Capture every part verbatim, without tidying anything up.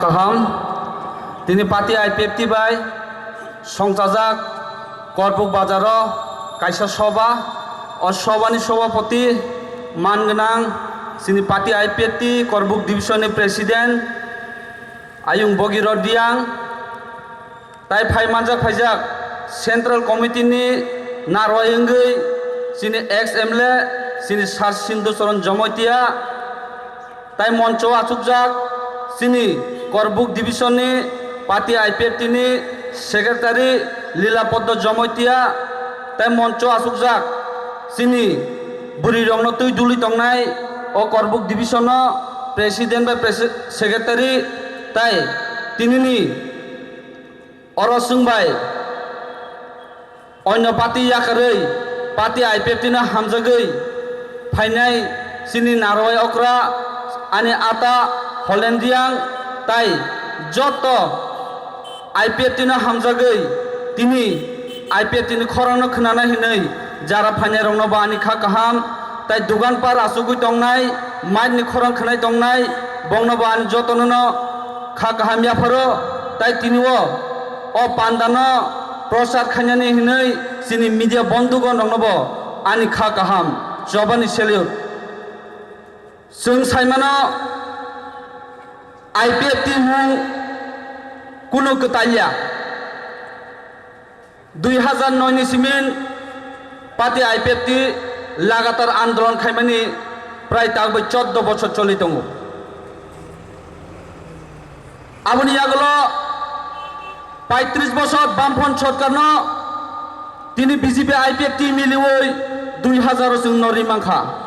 Kaham, tini party I P F T bai songchajak Korbuk bazaro kaisa soba, o sobani sobapoti man gwnang chini party I P F T Korbuk division ni president Ayung Bogiro Diang, tai phai manjak phaijak Central Committee ni narwai wngwi chini ex M L A chini Sir Sindhu Charan Jamatia, tai moncho achukjak chini Korbuk division ni party I P F T ni secretary Lila Poddo Jamatia, tai moncho achukjak chini bwrwi rokno twi duli tongnai o Korbuk division no president bai presi-, secretary, tai tinini oro chwng bai onyo party yakarwi party I P F T no hamjagwi phainai chini narwai okra ani ata Holendiang tai joto I P F T no hamjagwi tini I P F T ni khorang no khwnana hinwi jara phainai rokno bo ani kha kaham tai dugan par achugwi tongnai, mic ni khorang khwnai tongnai, bongno bo ani jotono no kha kaham yapharo tai tini o, o panda no prochar khainani hinwi chini media bondhugon rokno bo ani kha kaham chobani salute. Chwng saimano I P F T mung kunu kwtal ya. Dui hazar noi ni simin party I P F T lagatar andolon khaimani prai takbai choddo bochor choli tongo. Aboni yagulo paitris bochor Bamfront sorkarno tini B J P I P F T miliwi dui hazar o chwng norwi mankha.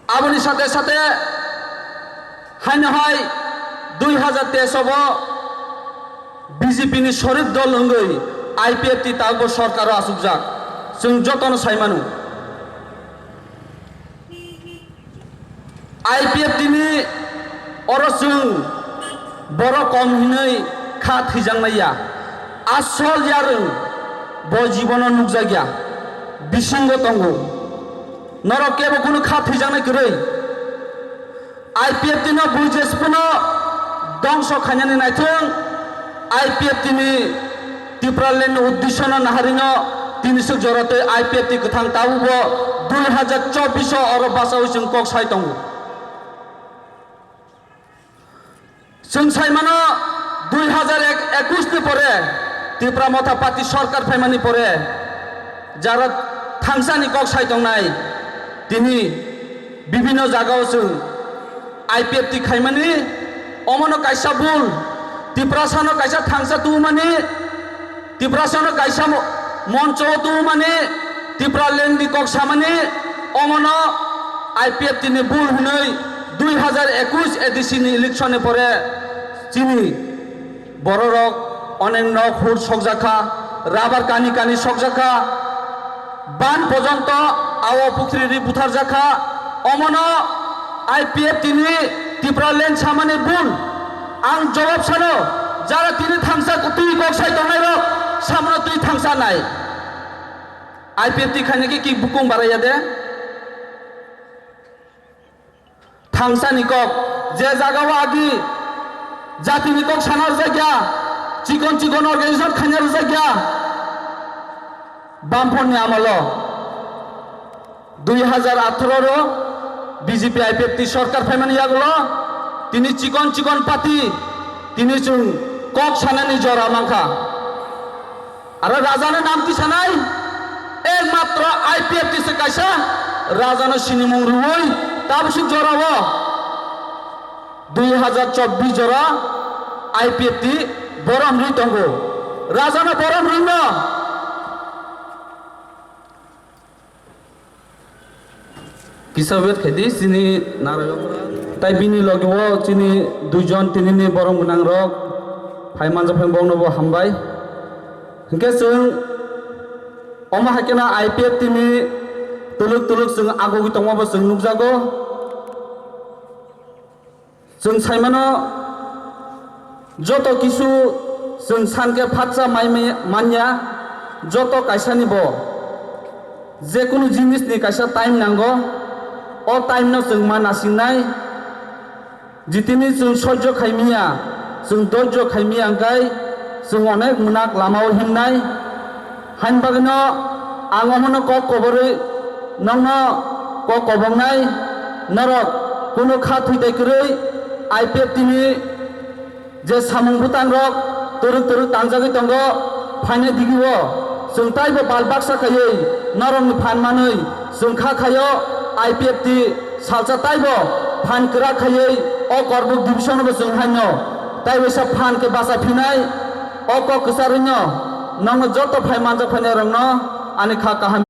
Aboni sate sate haino hai dui hazar teis o bo B J P ni sorik dol wngwi I P F T tabukbo sorkaro achukjak, chwng jotono sai mano. I P F T ni oro chwng borok kom hinwi kha thwijaknai ya. Asol yarwng bo jibono nukjak ya, bisingo tongo. Norok kebo kunu kha thwijaknai kwrwi. I P F T no buijes phano dongso khainani naithung. I P F T ni Tipraland ni uddesyo no naharino tini swk jora tei I P F T kwthang tabukbo dui hazar chobbish o oro bachaui chwng kok sai tongo. Chwng sai mano dui hazar ekush ni pore Tipra Motha Party sorkar phaimani pore jara thangsani kok sai tongnai tini bibhinno jagao chwng I P F T khaimani, omono kaisa bul. Tiprasano kaisa thangsa tubumani, Tiprasano kaisa mo-, moncho o tubumani, Tipraland ni kok samani, omono I P F T ni bul hwnwi dui hazar ekush A D C ni election ni pore chini bororok onek nok hur sokjakha, rabar kani kani sokjakha, ban pojonto ao pukhri ri butharjakha, omono I P F T ni Tipraland samani bul. Ang jawab sano, jara tini thangsa twi kok sai tongnairok samano twi thangsa nai. I P F T khaina khe ki bukung baraya de? Thangsani kok, je jagao agi jatini kok sana rwjakya, chikon chikon organization khaina rwjakya, Bamphonni amolo dui hazar atharo ro B J P I P F T sorkar phaimani yagulo tini chikon chikon party tini chwng kok sanani jora mankha. Aro rajano nam tisanai, ekmatro I P F T se kaisa rajano sinimung rwui tabuk jorao dui hazar chobbish jora I P F T borom rwi tongo. Rajano borom rwino. Kisa wait khaidi, chini narwai okra. Tai bini logi o chini duijon tinini borom gwnang rok phai manjak phai bongno bo hambai. Hinkhe chwng omo hai kheno I P F T ni tuluk tuluk chwng agugwi tongma bo chwng nukjago. Chwng saimano, joto kisu chwng sankhe phatsa mai mai manya, joto kaisani bo jekunu jinisni kaisa time nango, o time no chwng ma nasingnai. Jitini chwng sojjo khaimiya, chwng dojjo khaimiya hwnkhe chwng onek munak lamao himnai. Hain bagwino ang omono kok koborwi nongno kok kobongnai, norok kunu kha thwitai kwrwi I P F T ni je samung bwtangrok twrwk twrwk tangjagwi tongo, phainai digio chwng taibo bal baksa khaiwi norokni phan manwi chwng kha khaio I P F T salsa taibo phan kwrak khaiwi o Korbuk division bo chwng haino taibo sa phan khe bacha phinai o kok kwcharwino nongno joto phai manjak phainairokno ani kha kaham.